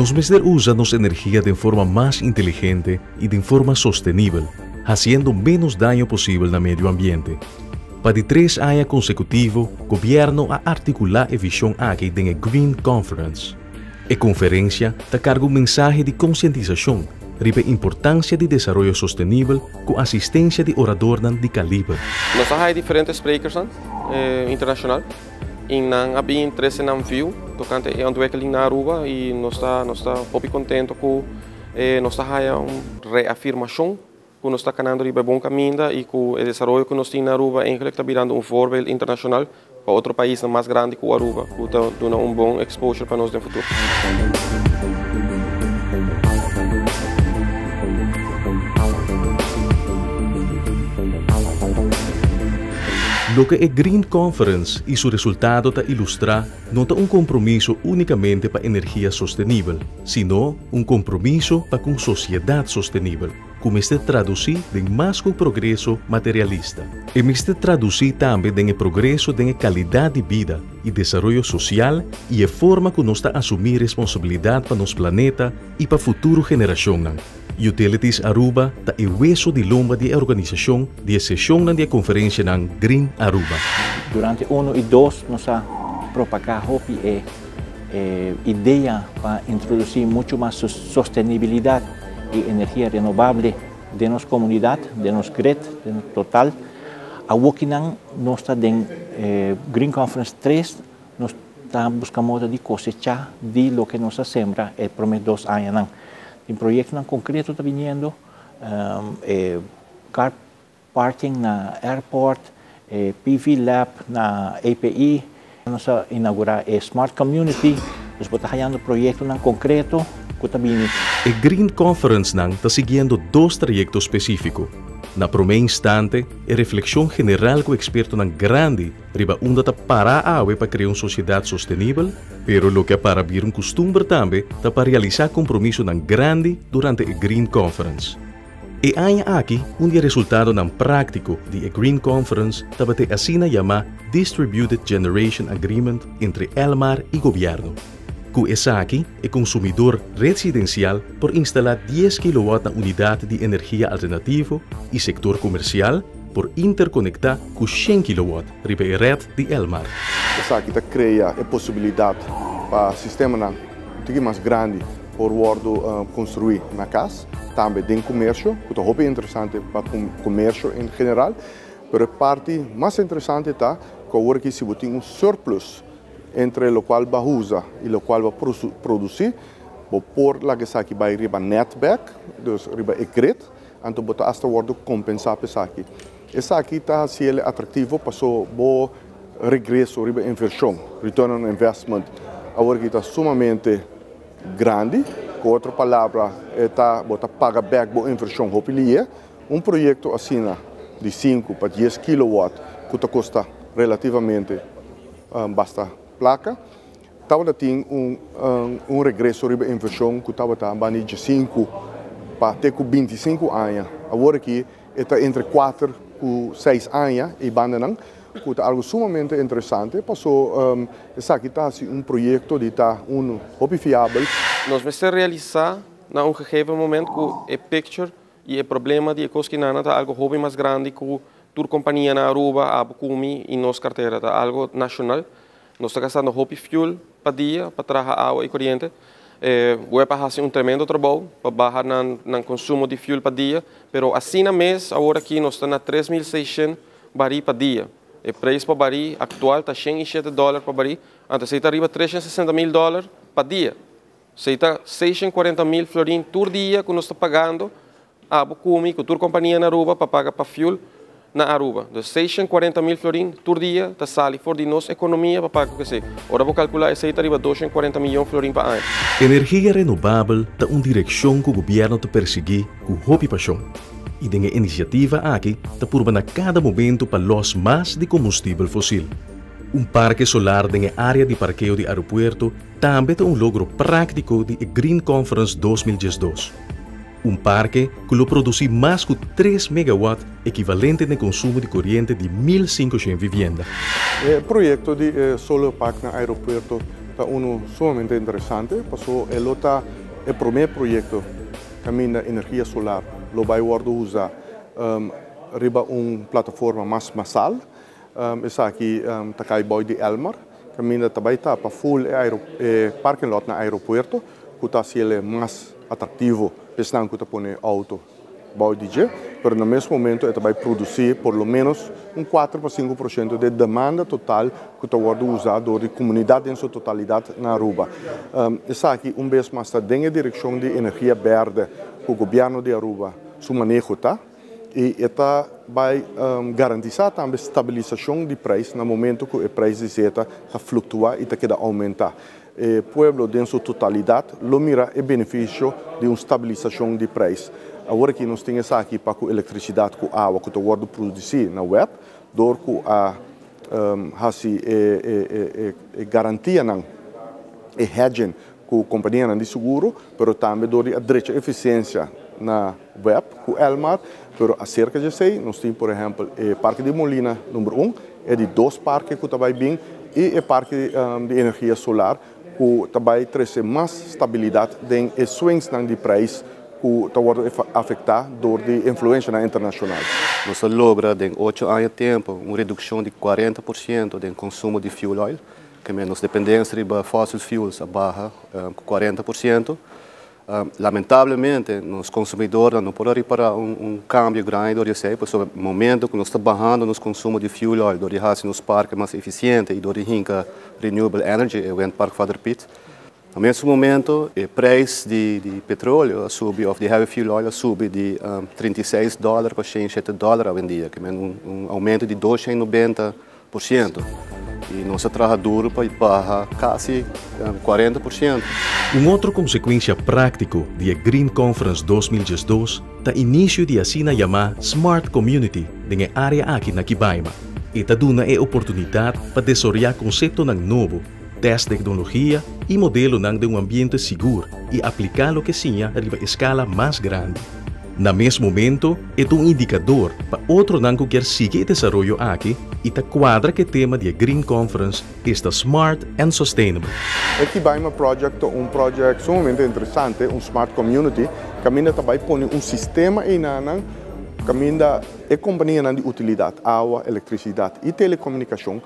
Nos mester usa nos energia den forma mas inteligente y den forma sostenibel, haciendo menos daño posibel na medio ambiente. Pa di tres aña consecutivo, Gobierno a articula e vision aki den e Green Conference. E conferencia ta carga un mensahe di concientisacion riba e importancia di desaroyo sostenibel cu asistencia di oradornan di caliber. Nos a haya diferente sprekersnan internacional y nan a bin trece nan view tocante e ontwikkeling na Aruba y nos ta nos ta hopi contento cu nos ta haya un reafirmacion cu nos ta canando riba e bon caminda y cu e desaroyo cu nos tin na Aruba eigenlijk ta birando un voorbeeld internacional pa otro paisnan mas grandi cu Aruba cu ta duna un bon exposure pa nos den futuro. Loke e Green Conference y su resultado ta ilustra no ta un compromiso unicamente pa energia sostenibel, sino un compromiso pa cu un sociedad sostenibel. Ku mester tradusí den mas ku progreso materialista. E mester tradusí tambe den e progreso den e kalidat di bida i desaroyo sosial i e forma ku nos ta asumí responsabilidat pa nos planeta i pa futuro generashonnan. Utilities Aruba ta e weso di lomba di e organisashon di e seshonnan di e konferenshanan Green Aruba. Durante uno i dos nos a propagá hopi e idea pa introdusí muchu mas sostenibilidat i energia renovable den nos komunidat, den nos grid, den total. Awokinan nos ta den Green Conference tres, nos ta buska moda di kosechá di loke nos a sembra e promé dos añanan. Tin proyektonan konkreto ta biniendo, e car parking na airport, e PV lab na API. Nos a inaugurá e Smart Community, dus bo ta hayando proyektonan konkreto ku ta bini. E Green Conference-nan ta siguiendo dos trayekto spesífiko. Na promé instante, e reflekshon general ku ekspertonan grandi riba unda ta pará awe pa krea un sosiedat sostenibel, pero loke a para bira un kustumber tambe ta pa realisá kompromisonan grandi durante e Green Conference. E aña aki un di e resultadonan práktiko di e Green Conference tabata e asina yamá Distributed Generation Agreement entre Elmar i gobièrnu. Ku esaki e konsumidor residensial por instalá dies kilowatt na unidat di energia alternativo i sektor komersial por interkonektá ku shen kilowatt riba e rèt di Elmar. Esaki ta krea e posibilidat pa sistemanan un tiki mas grandi por wòrdu konstruí na kas, tambe den komersio, ku ta hopi interesante pa komersio en general. Pero e parti mas interesante ta ku awor aki si bo tin un surplus entre lokual bo a usa i lokual bo a produsí, bo por laga esaki bai riba nèt bèk, dus riba e grid, anto bo ta asta wòrdu kompensá pa esaki. Esaki ta hasi el atraktivo paso bo regreso riba invershon, return on investment, awor aki ta sumamente grandi. Ku otro palabra, e ta bo ta paga bèk bo invershon hopi lihe. Un proyekto asina di sinku pa dies kilowatt ku ta kosta relativamente basta plaka, tabata tin un un regreso riba invershon ku tabata banda di diesinku pa te ku bintisinku aña. Awor aki E ta entre kuater ku seis aña e bandanan, ku ta algu sumamente interesante paso esaki ta hasi un proyekto di ta unu hopi fiabel. Nos mester realisá na un gegeven moment ku e picture i e problema di e kos kinana ta algu hopi mas grandi ku tur kompania na Aruba, abo ku mi i nos kartera. Ta algu nashonal. Nos ta gastando hopi fuel pa dia pa traha awa i koriente. E web a hasi un tremendo trabou pa baha nan nan konsumo di fuel pa dia, pero asina mes awor aki nos ta na 3600 barí pa dia. E preis pa barí aktual ta 107 dòler pa barí, anto esei ta riba 360 mil dòler pa dia. Esei ta 640 mil florin tur dia ku nos ta pagando Abo ku mi ku tur kompania na Aruba pa paga pa fuel na Aruba. Dus 640 mil florin tur dia ta sali for di nos ekonomia pa paga ku esei. Ora bo kalkulá esei ta riba 240 miyon florin pa aña. Energia renobabel ta un direkshon ku gobièrnu ta persiguí ku hopi pashon i den e inisiativa aki ta purba na kada momentu pa lòs mas di kombustibel fosil. Un parke solar den e área di parkeo di aeropuerto tambe ta un logro práktiko di e Green Conference 2012. Un parke ku lo produsí mas ku tres megawatt ekivalente na e konsumo di koriente di 1500 vivienda. E proyekto di e solar park na aeropuerto Ta uno sumamente interesante, paso e lo ta e prome proyecto caminda energia solar lo bay wordo usa riba un plataforma mas masal. Esaki ta cay bou di Elmar, caminda ta bay tapa full e parking lot na aeropuerto, cu ta haci'e mas atractivo pa esnan cu ta pone auto bou di dje, pero na mes momento e ta bay produci por lo menos un 4 pa 5% di demanda total cu ta wordo usa door di comunidad den su totalidad na Aruba. Esaki un bes mas ta den direccion di energia berde cu gobierno di Aruba su maneho ta y ta bay garantisa tambe stabilisacion di prijs na momento cu e prijs di zeta ta fluctua y ta keda aumenta. E pueblo den su totalidad lo mira e beneficio di un stabilisacion di prijs. Awor aki nos tin esaki pa cu electricidad cu awa cu ta wordo produci na WEB, door cu a haci e garantia nan, e hedging cu compania nan di seguro, pero tambe door di drecha eficiencia na WEB cu Elmar, pero acerca di esey, nos tin, por ehempel, e Parke di Molina number 1, e di dos parke cu tambe bin, y e parke di energia solar, cu tambe trece mas stabilidad den e swings nan di prijs cu ta wordo afecta door di influencia internacional. Nos a logra, den 8 aña tempo, un reduccion di 40% di consumo di fuel oil, kiermen nos dependencia di fossil fuels a baha 40%. Lamentablemente, nos consumidornan no por ripara un cambio grandi di esey, pasobra na momento cu nos ta bahando nos consumo di fuel oil, door di haci nos parke mas eficiente y door di hinca renewable energy, e Windpark Vader Piet, na mes momento, e prijs di petroleo a subi, of di heavy fuel oil a subi di 36 dollar pa 107 dollar awendia, kiermen un aumento di 290%. Y nos a traha duro pa baha casi 40%. Un otro consecuencia practico di e Green Conference 2012 ta inicio di asina yama Smart Community den area aki na Kibaima. E ta duna e oportunidad pa desaroya conceptonan nobo, test tecnologia y modelonan den un ambiente sigur y aplica loke siña riba escala mas grandi. Na mes momento, e un indicador pa otronan cu kier sigui e desaroyo aki y ta cuadra cu e tema di Green Conference ta Smart and Sustainable. E Kibaima Project ta un project sumamente interesante, un smart community, caminda tambe pone un sistema eynan, caminda e compania di utilidad, awa, electricidad y telecomunicacion,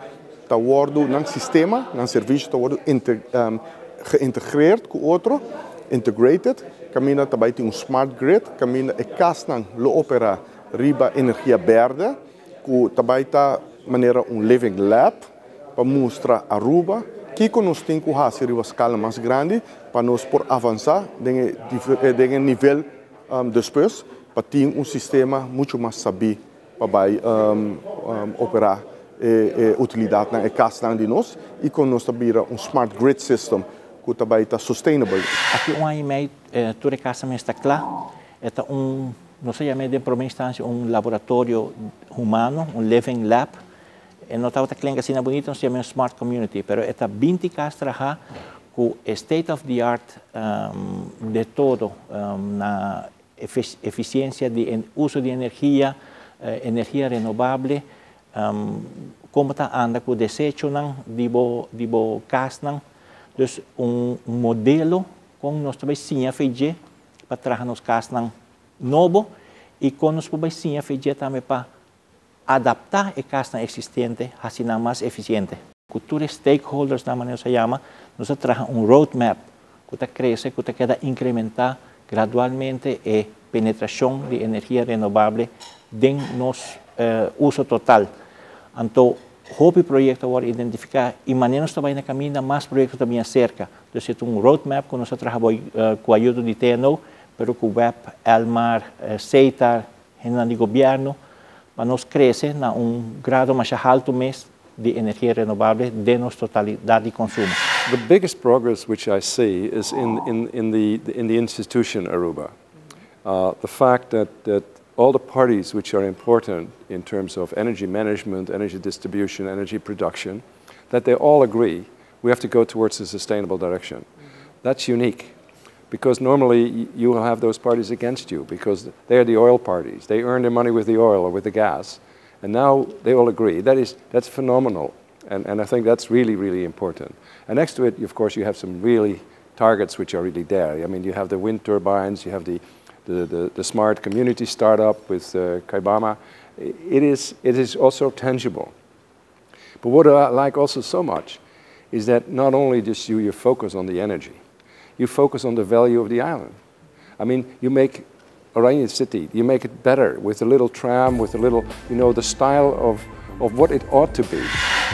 ta wordo nan sistema, nan servicio ta wordo geïntegreerd cu otro, integrated, caminda tambe tin un smart grid, caminda e casnan lo opera riba energia berde, cu tambe ta manera un living lab pa mustra Aruba cu nos tin cu haci riba escala mas grandi pa nos por avansa den nivel despues pa tin un sistema mucho mas sabi pa um, um, opera e utilidad na e cas di nos y cu nos tambe un smart grid system cu tambe ta sustainable. Aki un aña y mey, tur cas ta cla. Ta un, nos ta yama den prome instancia un laboratorio humano, un living lab. Y no tabata klinkt asina bunita, nos ta yama smart community, pero ta 20 cas traha cu state of the art di tur na eficiencia di uso di energia, energia renovabel, con ta anda cu desechonan di bo casnan. Dus un modelo cu nos tambe siña haci pa traha nos casnan nobo y cu nos por siña haci tambe pa adapta e casnan existente asina mas eficiente. Cu tur stakeholders, na manera cu yama, nos a traha un roadmap cu ta crece, cu ta keda incrementa gradualmente e penetracion di energia renovabel den nos uso total. Anto, hopi proyecto awor identifica y manera nos ta na caminda, mas proyecto tambe acerca. Anto, ta un roadmap cu nos ta traha cu ayudo di TNO, pero cu WEB, Elmar, Setar, di gobierno, pa nos crece na un grado mas halto mes di energia renovabel den nos totalidad di consumo. The biggest progress which I see is in the institution Aruba. The fact that all the parties which are important in terms of energy management, energy distribution, energy production, that they all agree we have to go towards a sustainable direction. That's unique because normally you will have those parties against you because they are the oil parties. They earn their money with the oil or with the gas. And now they all agree. That's phenomenal. And I think that's really, really important. And next to it, of course, you have some really targets which are really there. I mean, you have the wind turbines, you have the smart community startup with Kaibama. It is also tangible. But what I like also so much is that not only just you focus on the energy, you focus on the value of the island. I mean, you make Oranje City, you make it better with a little tram, with a little, the style of what it ought to be.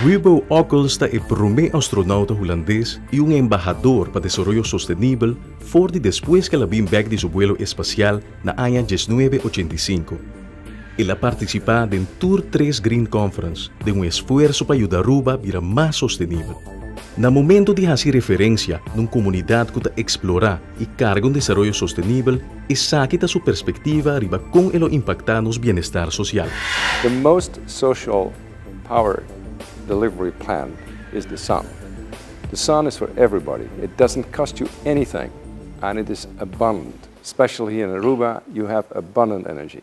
Wubbo Ockels ta e promé astronauta hulandes i un embahador pa desaroyo sostenibel for di despues ku el a bin bèk di su vuelo espasial na aña 1985. El a partisipá den tur tres Green Conference den un esfuerso pa yuda Aruba bira mas sostenibel. Na momento di hasi referensia na un komunidat ku ta eksplorá i karga un desaroyo sostenibel, esaki ta su perspektiva riba kon e lo impaktá nos bienestar sosial. The most social power delivery plan is the sun. The sun is for everybody. It doesn't cost you anything and it is abundant. Especially here in Aruba, you have abundant energy.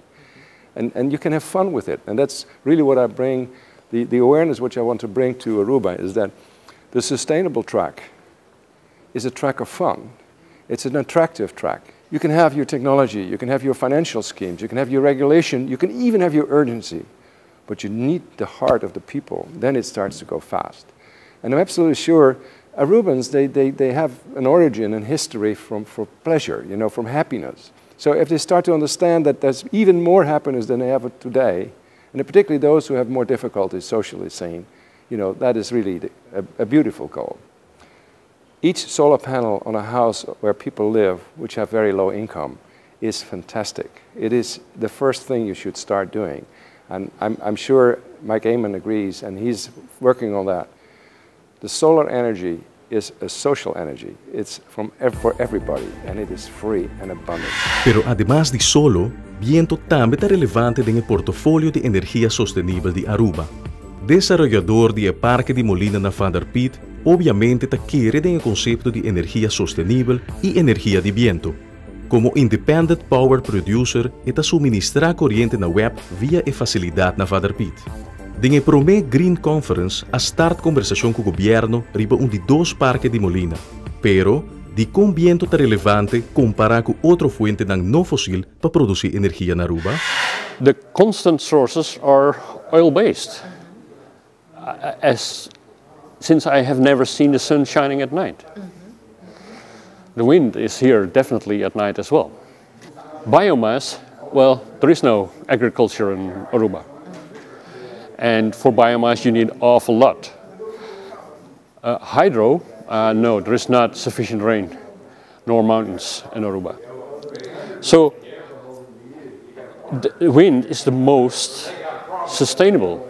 And you can have fun with it. And that's really what I bring, the awareness which I want to bring to Aruba is that the sustainable track is a track of fun. It's an attractive track. You can have your technology, you can have your financial schemes, you can have your regulation, you can even have your urgency, but you need the heart of the people. Then it starts to go fast. And I'm absolutely sure Arubans, they have an origin and history for pleasure, from happiness. So if they start to understand that there's even more happiness than they have today, and particularly those who have more difficulties socially saying, that is really a beautiful goal. Each solar panel on a house where people live, which have very low income, is fantastic. It is the first thing you should start doing. And I'm sure Mike Eman agrees, and he's working on that. The solar energy is a social energy. It's for everybody, and it is free and abundant. Pero ademas di solo, biento tambe ta relevante den e portafolio di energia sostenibel di Aruba. Desaroyadó di Parke di Molina na Vader Piet, obviamente ta kere den e konsepto di energia sostenibel i energia di biento. Komo Independent Power Producer, e ta suministrá koriente na web via e fasilidat na Vader Piet. Den e promé Green Conference a start kombersashon ku gobièrnu riba un di dos parke di molina. Pero, dikon biento ta relevante kompará ku otro fuentenan no fosil pa produsí energia na Aruba? The constant sources are oil-based. As since I have never seen the sun shining at night. The wind is here definitely at night as well. Biomass, well, there is no agriculture in Aruba. And for biomass, you need awful lot. Hydro, no, there is not sufficient rain nor mountains in Aruba. So the wind is the most sustainable.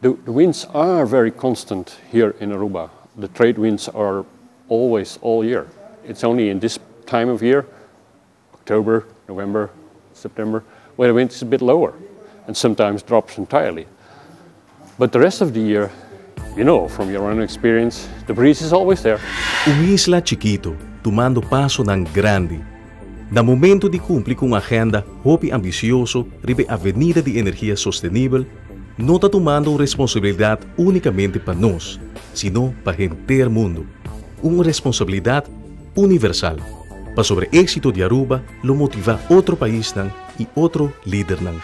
The winds are very constant here in Aruba. The trade winds are always all year. It's only in this time of year, October, November, September, where the wind is a bit lower and sometimes drops entirely. But the rest of the year, you know from your own experience, the breeze is always there. Un isla chikitu, tumando pasonan grandi. Na momento di kumpli ku un agenda hopi ambisioso riba avenida di energia sostenibel, no ta tumando responsabilidat únikamente pa nos, sino pa henter mundu. Un responsabilidat universal. Pasobra éksito di Aruba, lo motivá otro paisnan i otro lidernan.